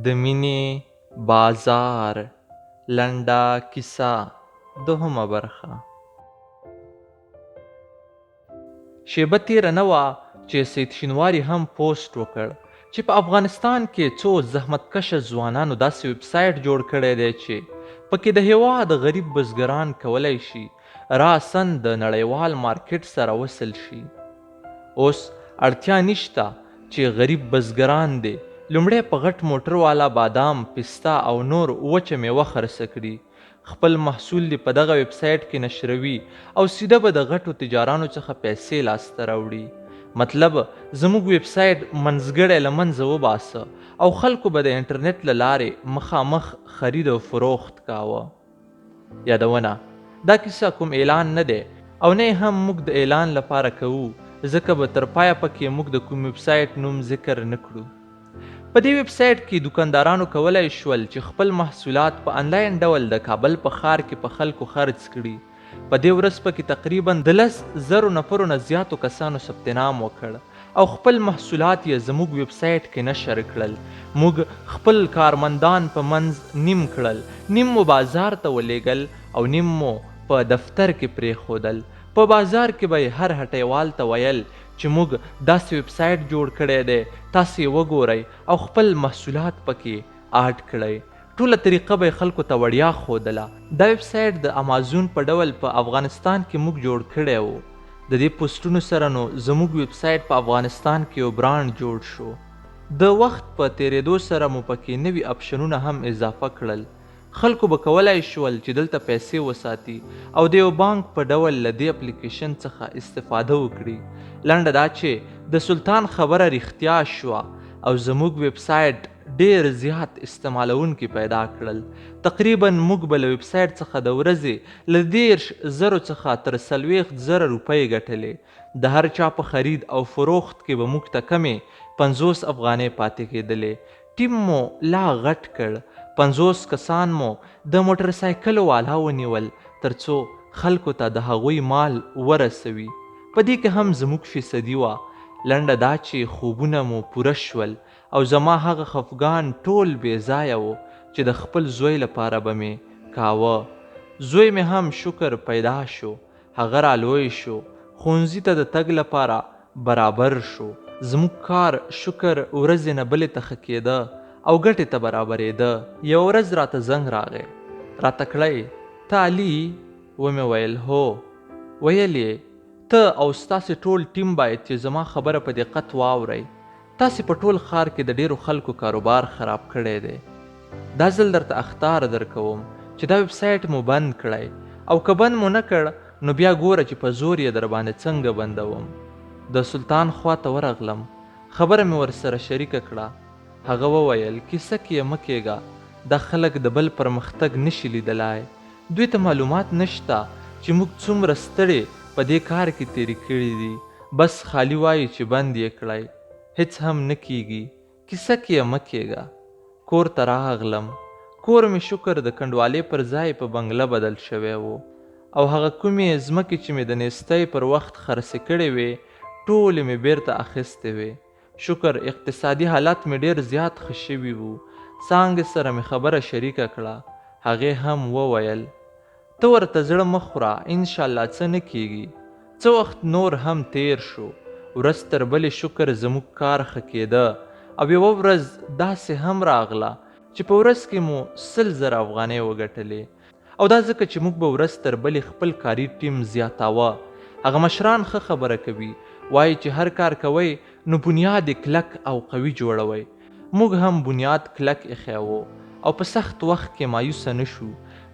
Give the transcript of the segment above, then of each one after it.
د مینې بازار لنډه کیسه دوهمه برخه. شېبه تېره نه وه چې سید شینواري هم پوسټ وکړ چې په افغانستان کې څو زحمتکشه ځوانانو داسې ویب سایټ جوړ کړی دی چې پکې د هېواد غریب بزګران کولای شي راساً د نړیوال مارکېټ سره وصل شي. اوس اړتیا نشته چې غریب بزګران دې لومړی په غټ موټر والا بادام، پسته او نور وچه میوه خرڅه کړي، خپل محصول دې په دغه ویب سایټ کې نشروي او سیده به د غټو تجارانو څخه پیسې لاسته راوړي. مطلب زموږ ویب سایټ منځګړی له منځه وباسه او خلکو به د انټرنیټ له لارې مخامخ خرید او فروخت کاوه. یادونه، دا کیسه کوم اعلان نه دی او نه یې هم موږ د اعلان لپاره کوو، ځکه به تر پایه پکې موږ د کوم ویب سایټ نوم ذکر نه کړو. په دې ویب سایټ کې دوکاندارانو کولای شول چې خپل محصولات په انلاین ډول د کابل په ښار کې په خلکو خرڅ کړي. په دې ورځ پکې تقریباً د لس زرو نفرو نه زیاتو کسانو ثبت نام وکړ او خپل محصولات یې زموږ ویب سایټ کې نشر کړل. موږ خپل کارمندان په منځ نیم کړل، نیم مو بازار ته ولېږل او نیم مو په دفتر کې پرېښودل. په بازار کې به یې هر هټۍوال ته ویل چې موږ داسې ویب سایټ جوړ کړی دی، تاسې یې وګورئ او خپل محصولات پکې آډ کړئ. ټوله طریقه به یې خلکو ته وړیا ښودله. دا ویب سایټ د امازون په ډول په افغانستان کې موږ جوړ کړی و. د دې پوسټونو سره نو زموږ ویب سایټ په افغانستان کې یو برانډ جوړ شو. د وخت په تېرېدو سره مو پکې نوي اپشنونه هم اضافه کړل. خلکو به کولای شول چې دلته پیسې وساتي او د یو بانک په ډول له دې اپلیکیشن څخه استفاده وکړي. لنډه دا چې د سلطان خبره رښتیا شوه او زموږ ویب سایټ ډېر زیات استعمالوونکي پیدا کړل. تقریباً موږ به له ویب سایټ څخه د ورځې له 30 زرو څخه تر 40 زره روپۍ ګټلې. د هر چا په خرید او فروخت کې به موږ ته کمې 50 افغانۍ پاتې کېدلې. ټیم مو لا غټ کړ، 50 کسان مو د موټرسایکلو والا ونیول تر څو خلکو ته د هغوی مال ورسوي. په دې کې هم زموږ فیصدي وه. لنډه دا چې خوبونه مو پوره شول او زما هغه خفګان ټول بې ځایه و چې د خپل زوی لپاره به مې کاوه. زوی مې هم شکر پیدا شو. هغه را لوی شو، ښوونځي ته د تګ لپاره برابر شو. زموږ کار شکر ورځې نه بلې ته ښه کېده او ګټې ته برابرېده. یوه ورځ راته زنګ راغی، راته کړه یې، ته علي یې؟ ومې ویل، هو. ویل یې، ته او ستاسې ټول ټیم باید چې زما خبره په دقت واورئ. تاسې په ټول ښار کې د ډېرو خلکو کاروبار خراب کړی دی. دا ځل درته اخطار درکوم چې دا ویب سایټ مو بند کړی او که بند مو نه کړ نو بیا ګوره چې په زور یې درباندې څنګه بندوم. د سلطان خوا ته ورغلم، خبره مې ورسره شریکه کړه. هغه وویل، کیسه کې یې مه کېږه، دا خلک د بل پرمختګ نه شي لیدلای. دوی ته معلومات نشته چې موږ څومره ستړې په دې کار کې تېرې کړې دي. بس خالي وايي چې بند یې کړی، هېڅ هم نه کېږي. کیسه کې یې مه کېږه. کور ته راغلم. کور مې شکر د کنډوالې پر ځای په بنګله بدل شوی و او هغه کومې ځمکې چې مې د نېستۍ پر وخت خرڅې کړې وې، ټولې مې بېرته اخیستې وې. شکر اقتصادي حالت مې ډېر زیات ښه شوي وو. څانګې سره مې خبره شریکه کړه. هغې هم وویل. ته ورته زړه مه خوره، انشاالله څه نه کېږي. څه وخت نور هم تېر شو. ورځ تر بلې شکر زموږ کار ښه کېده او یوه ورځ داسې هم راغله چې په ورځ کې مو 100 زره افغانۍ وګټلې او دا ځکه چې موږ به ورځ تر بلې خپل کاري ټیم زیاتاوه. هغه مشران ښه خبره کوي، وايي چې هر کار کوئ نو بنیاد یې کلک او قوي جوړوئ. موږ هم بنیاد کلک ایښی و او په سخت وخت کې مایوسه نه شو.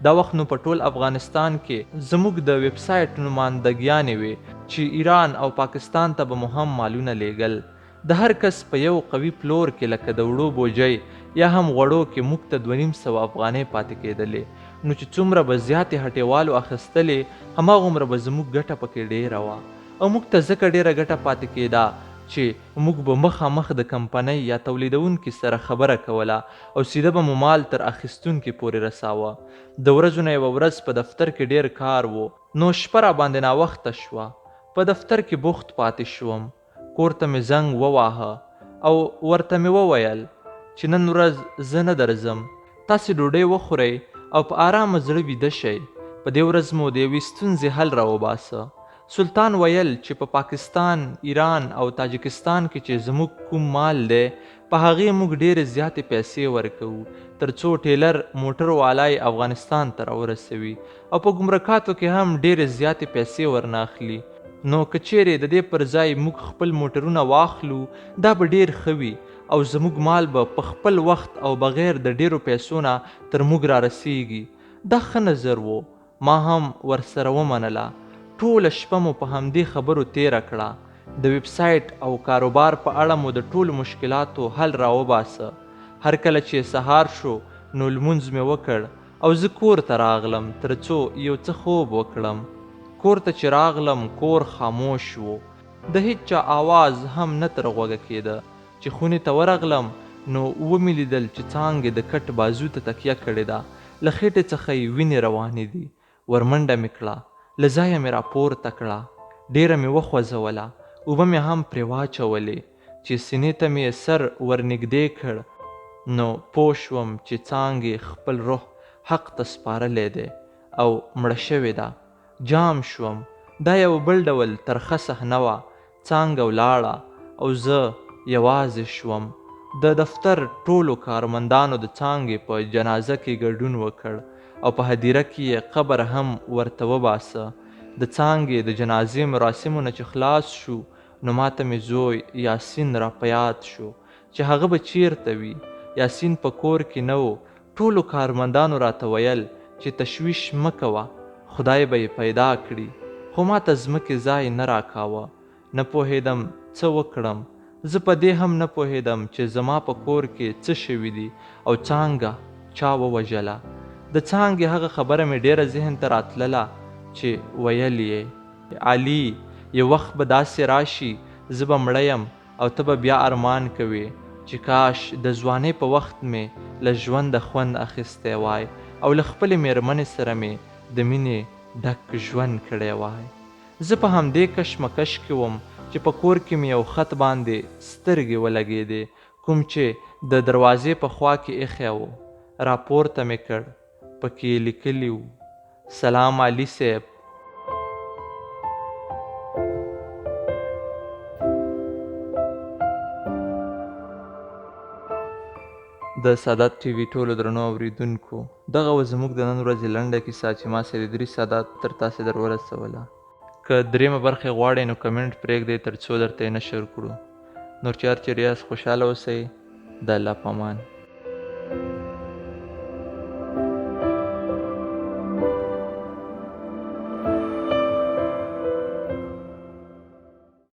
دا وخت نو په ټول افغانستان کې زموږ د ویب سایټ نوماندګیانې وې چې ایران او پاکستان ته به مو هم مالونه لیږل. د هر کس په یو قوي پلور کې لکه د وړو بوجۍ یا هم غوړو کې موږ ته 250 افغانۍ پاتې کېدلې، نو چې څومره به زیاتې هټیوالو اخیستلې هماغومره به زموږ ګټه پکې ډېره وه او موږ ته ځکه ډېره ګټه پاتې کېده چې موږ به مخامخ د کمپنۍ یا تولیدوونکي سره خبره کوله او سیده به مو مال تر اخیستونکي پورې رساوه. د ورځو نه یوه ورځ په دفتر کې ډېر کار و، نو شپه راباندې ناوخته شوه. په دفتر کې بوخت پاتې شوم. کور ته مې زنګ وواهه او ورته مې وویل چې نن ورځ زه نه درځم، تاسې ډوډۍ وخورئ او په آرامه زړه ویده شئ. په دې ورځ مو د یوې ستونزې حل راوباسه. سلطان ویل چې په پاکستان، ایران او تاجکستان کې چې زموږ کوم مال دی، په هغې موږ ډېرې زیاتې پیسې ورکوو، تر څو ټېلر موټر والا یې افغانستان ته راورسوي او په ګمرکاتو کې هم ډېرې زیاتې پیسې ورنه اخلي. نو که چېرې د دې پر ځای موږ خپل موټرونه واخلو، دا به ډېر ښه وي او زموږ مال به په خپل وخت او بغیر د ډېرو پیسو نه تر موږ رارسېږي. دا ښه نظر و، ما هم ورسره ومنله. ټوله شپه مو په همدې خبرو تېره کړه. د ویب سایټ او کاروبار په اړه مو د ټولو مشکلاتو حل راوباسه. هر کله چې سهار شو نو لمونځ مې وکړ او زه کور ته راغلم ترڅو یو څه خوب وکړم. کور ته چې راغلم کور خاموش و. د هیچا آواز هم نه تر غوږه کېده. چې خونې ته ورغلم نو ومې لیدل چې څانګې د کټ بازو ته تکیه کړې ده، له خېټې څخه یې وینې روانې دي. ورمنډه مې کړه، له ځایه مې راپورته کړه، ډېره مې وخوځوله، اوبه مې هم پرې واچولې. چې سینې ته مې یې سر ورنږدې کړ نو پوه شوم چې څانګې خپل روح حق ته سپارلی دی او مړه شوې ده. جام شوم. دا یوه بل ډول ترخه صحنه وه. څانګه ولاړه او زه یوازې شوم. د دفتر ټولو کارمندانو د څانګې په جنازه کې ګډون وکړ او په هدیره کې یې قبر هم ورته وباسه. د څانګې د جنازې مراسمو نه چې خلاص شو نو ماته مې زوی یاسین را په یاد شو چې هغه به چیرته وي. یاسین په کور کې نه و. ټولو کارمندانو راته ویل چې تشویش مه کوه، خدای به یې پیدا کړي. خو ماته ځمکې ځای نه راکاوه. نه پوهېدم څه وکړم. زه په دې هم نه پوهېدم چې زما په کور کې څه شوي دي او څانګه چا ووژله. د څانګې هغه خبره مې ډېره ذهن ته راتلله چې ویل یې. علي! یو وخت به داسې راشي، زه به مړه یم او ته به بیا ارمان کوې چې کاش د ځوانۍ په وخت مې له ژونده خوند اخیستی وای او له خپلې مېرمنې سره مې د مینې ډک ژوند کړی وای. زه په همدې کشمکش کې وم چې په کور کې مې یو خط باندې سترګې ولګېدې کوم چې د دروازې په خوا کې ایښی و. راپورته مې کړ. په کې یې لیکلي وو، سلام علي صیب! د سادات ټي وي ټولو درنو اورېدونکو! دغه وه زموږ د نن ورځې لنډه کیسه چې ما سید ادریس سادات تر تاسې در ورسوله. که دریمه برخه یې غواړئ نو کمنټ پرېږدئ تر څو درته یې نشر کړو. نور چې هر چېرې یاست خوشحاله اوسئ. د الله په امان.